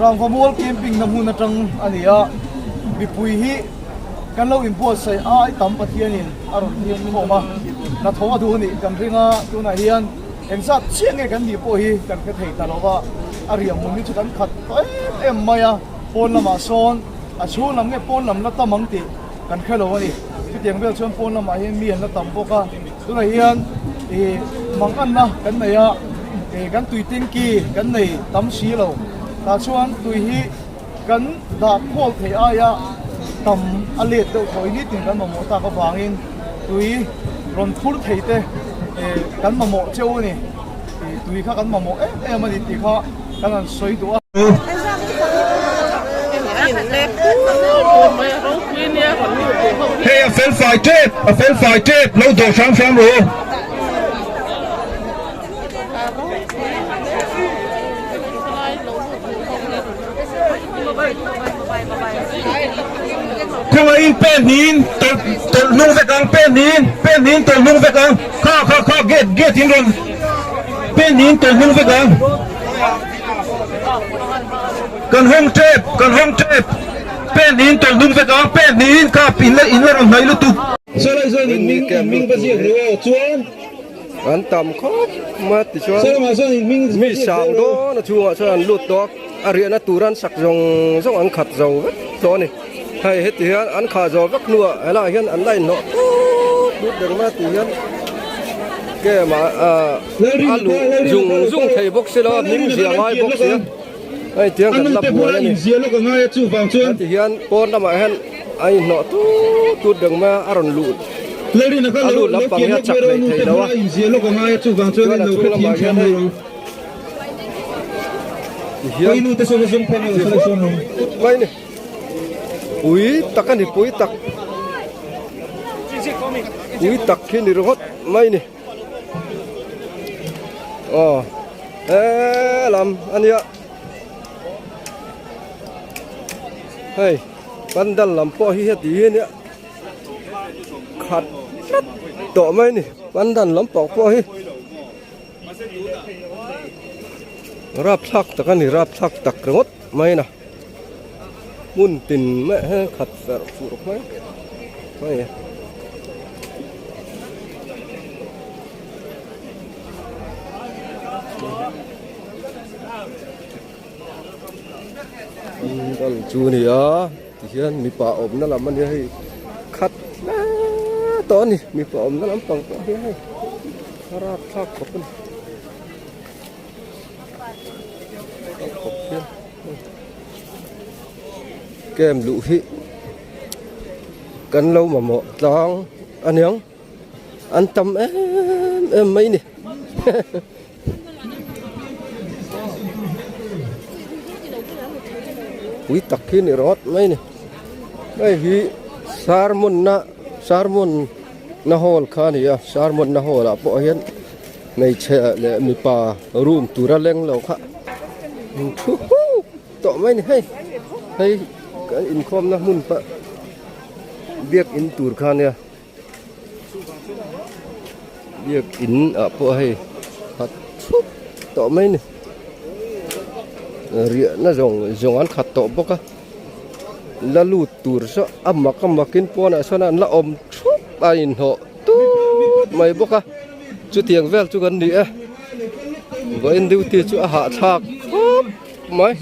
Rangvamual camping na hmun atang a ni a, mipui hi kan lo inbuatsaih ai tam Pathianin a rawn hian khawm a, hnathawh a duh a nih kan ring a, tunah hian engzat chiah nge kan nih pawh hi kan hre thei ta lo va, a riah hmun hi chu kan khat tawh em em mai a, pawn lamah sawn a chhung lam nge pawn lam la tam ang tih kan hre lo a ni. Chutiang vel chuan pawn lamah hian mi an la tam bawk a, tunah hian ih manganna kan nei a, ih kan tui tanky kan nei tam si lo, tah chuan tui hi kan dah khawl theih aia tam a let deuh thawi nitin kan mamawh tak avangin tui rawn phur thei te ih kan mamawh cheu a ni, ih tui kha kan mamawh em em a ni tih kha kan han sawi duh a. Hei a fel fai tep, a fel fai tep, lo dawh hram hram rawh u. Khawngaihin pen hnihin tawlh tawlh hnung vek ang, pen hnihin, pen hnihin tawlh hnung vek ang, kha kha kha gate gate in rawn pen hnihin tawlh hnung vek ang. Kan hawng tep, kan hawng tep, pen hnihin tawlh hnung vek ang, pen hnihin kha in la in la rawn hnaih lutuk. Sawlai zawn in hming in hming va ziak ru aw chuan. An tam khawp mai a tichuan mi sang dawn a chhungah chuan an lut tawh a, a riahna tur an sak zawng zawng an khat zo vek tawh a ni. Hei heti hian an khah zawh vek hnuah helaiah hian an la inhnawh tut tut reng mai a tih hian kem ah ah a luh zung zung thei bawk si lo a hming zia ngai bawk si a hei tiang kan la buai a ni heti hian pawn lamah hian a inhnawh tut tut reng mai a a rawn luh a lut lampang hi a chak hleih thei lo a chuan a chung lamah hian hei tihian mai a ni. Pui tak a ni pui tak pui tak khi ni ringawt mai ni aw he lam a nia hei pandal lam pawh hi heti hi a nia khat tlat tawh mai ni pandal lampang pawh hi. Rapthlak tak a ni rapthlak tak ringawt mai na hmun tin mai hian khat ferh fur mai mai a. Kal chu a ni a tihian mipa awmna lam a nia hei khat hle tawh a ni mipa awmna lampang pawh hi hei. A rapthlak khawp a ni khawp hian camp luh hi kan lo mamawh tlang aniang an tam em em mai a ni. Pui tak hi ni rawt mai a ni hei hi sermon na sermon na hall kha a ni a sermon na hall ah pawh hian hmeichhe leh mipa room tura leng lo kha an thu huk tawh mai a ni hei hei kan inkhawm na hmun pah biakin tur kha a nia. Biakin ah pawh hei khat thup tawh mai a ni riahna zawng zawng an khat tawh bawk a la lut tur saw a mak a makin pawnah sawn an la awm thup a inhnawh tut mai bawk a chutiang vel chu kan ni e vawiin duty chu a hahthlak khawp mai.